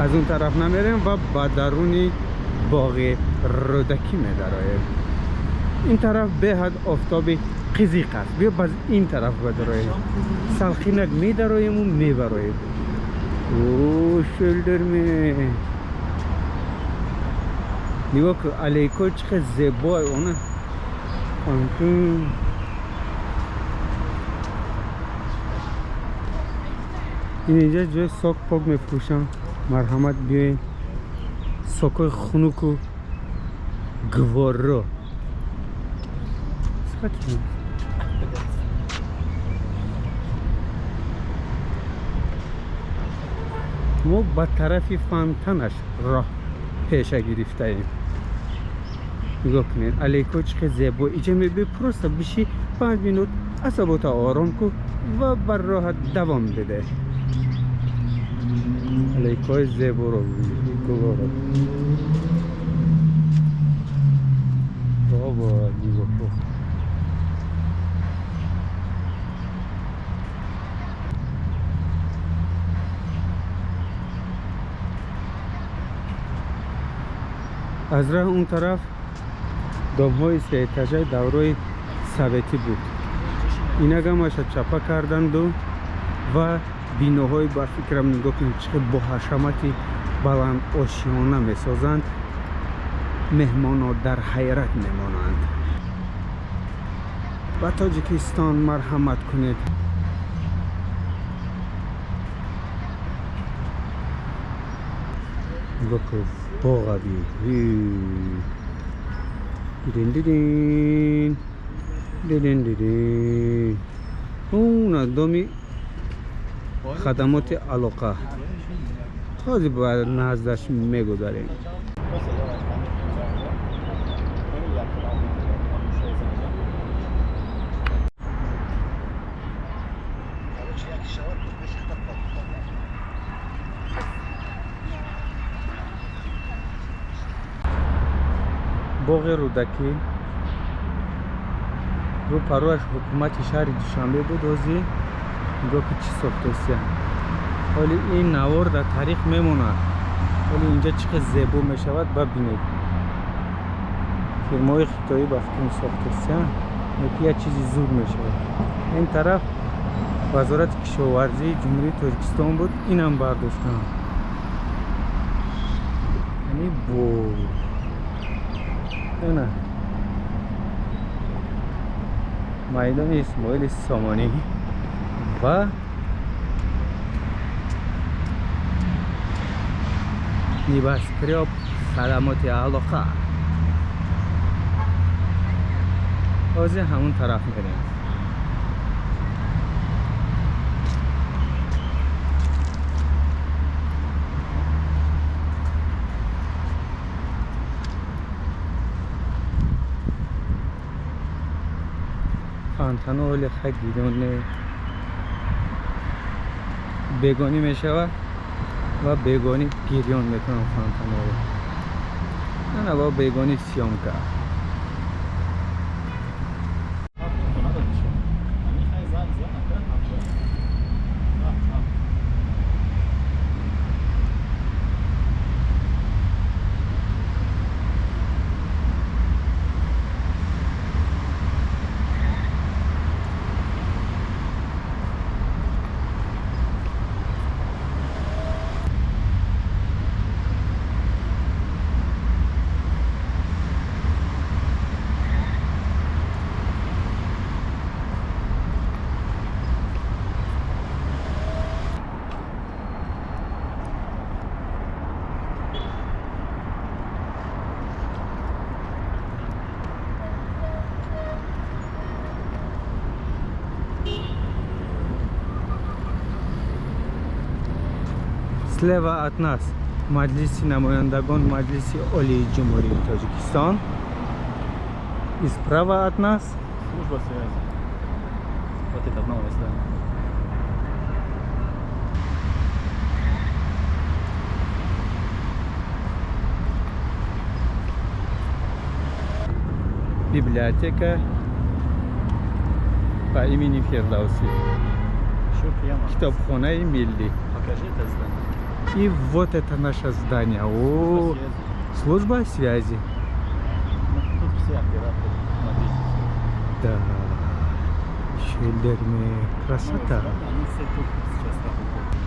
Аз он тараф намерем ва ба даруни боғи Рӯдакӣ медароем. Ин тараф беҳад офтоби қизиқ аст. Биё баз ин тараф бадароем. Салқинак медароему мебароем. О, шелдерме. Нигоҳ кун, алейко чӣ қадр зебо она. Фонтан. Ин инҷа ҷои сок пок мефурӯшам. Марҳамат, биёед. Сокҳои хунуку гуворро. Смотри. Мо ба тарафи фонтанаш роҳ пеша гирифтаем. Нигоҳ кунед, алейко чӣ қадр зебо. Иҷа мебиёй, просто биши, 5 минут асабота ором кун ва бар роҳат давом биде. Алейкои зеборо бибинед, гулоро. Бобо, нигоҳ кун. Аз раҳ он тараф домҳои сеэтажаи даврои советӣ буд. Инак ҳамаша чапа карданду ва биноҳои, ба фикрам, нигоҳ кунед, чӣ қадр бо ҳашамати баланд ошиёна месозанд. Меҳмонот дар ҳайрат мемонанд. Ба Тоҷикистон марҳамат кунед. Нигоҳ кун, боғаби. Дидин, дидин, дидин, дидин. Уна доми хадамоти алоқа. Ҳозир ба наздаш мегузарем. Боғи Рӯдакӣ рӯпарӯяш ҳукумати шаҳри Душанбе буд. Ҳозир нигоҳ ки чӣ сохтосия. Ҳоли ин навор дар таърих мемонад. Ҳоли инҷа чӣ қадр зебо мешавад, бабинед. Фирмаҳои хитоӣ ба фикрам сохтосия, ки як чизи зуд мешавад. Ин тараф Вазорати кишоварзии Ҷумҳурии Тоҷикистон буд, инам бардоштанд. Яъне бо ана майдони Исмоили Сомонӣ ва небоскрёб хадамоти алоқа. Ҳозир ҳамон тараф мерем. Фонтану ҳоли хай дидон не, бегонӣ мешавад ва бегонӣ гирён мекунам фонтаноро. Ана бо бегонӣ съёмка. Слева от нас Маҷлиси намояндагон, Маҷлиси Олии Ҷумҳурии Тоҷикистон. И справа от нас Служба связи. Вот это новое здание. Библиотека по имени Фирдавсӣ. Еще прямо. Китобхонаи миллӣ. Покажи это здание. И вот это наше здание. О, служба связи. Ну, тут все операторы мобильных. Да. Шелдерме. Красота. Ну, они все тут сейчас работают.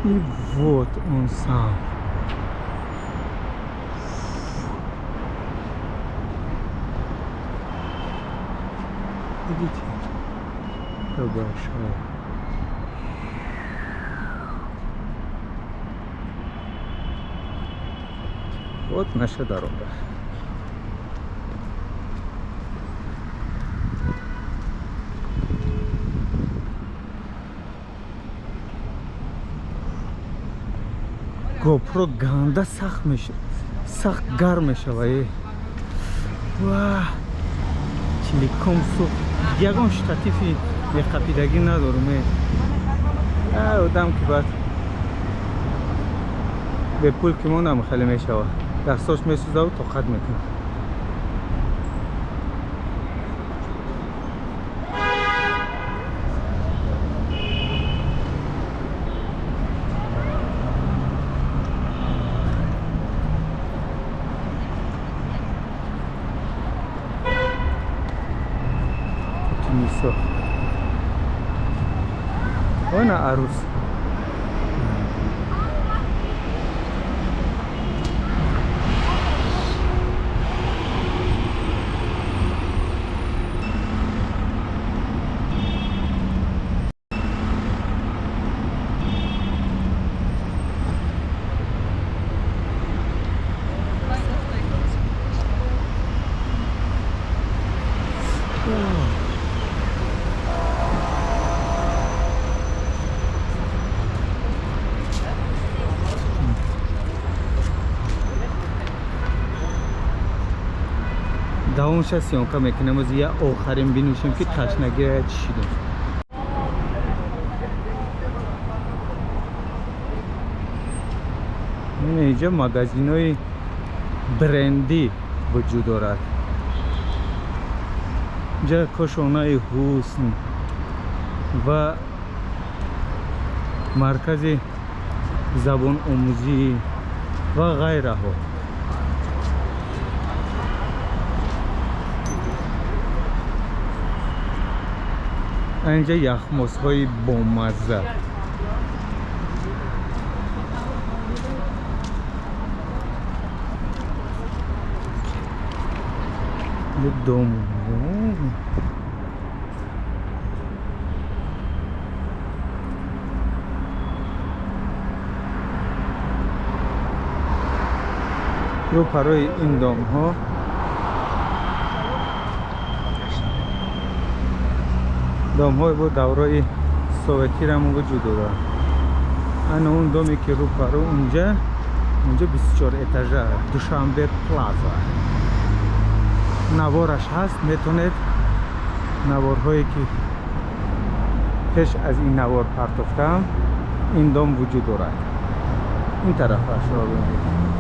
И вот он сам. Видите, какая большая. Вот наша дорога. GoPro ганда сахт меша, сахт гарм мешава. Е, ва, чиликом сӯхт. Ягон штативи меқапидагӣ надорум. Е, одам ки баъд бепул ки монам, хеле мешава, дастош месӯзаву тоқат мекунад. Тунисо. Она арус. Давомша съёмка мекунем. Ози я охарин бинӯшем, ки ташнагия чишидем. Инҷа магазинҳои брендӣ вуҷуд дорад. Инҷа кошонаи ҳусн ва маркази забономӯзӣ ва ғайраҳо. Инҷа яхмозҳои бомазза. Дом. Рӯпарои ин домҳо домҳои бо даврои советирам вуҷуд дорад. Ана он доме, ки рӯпаро, унҷа 24 этажа, Душанбе Плаза. Навораш ҳаст, метавонед наворҳое, ки пеш аз ин навор партофтаам, ин дом вуҷуд дорад. Ин тарафашро бибинед.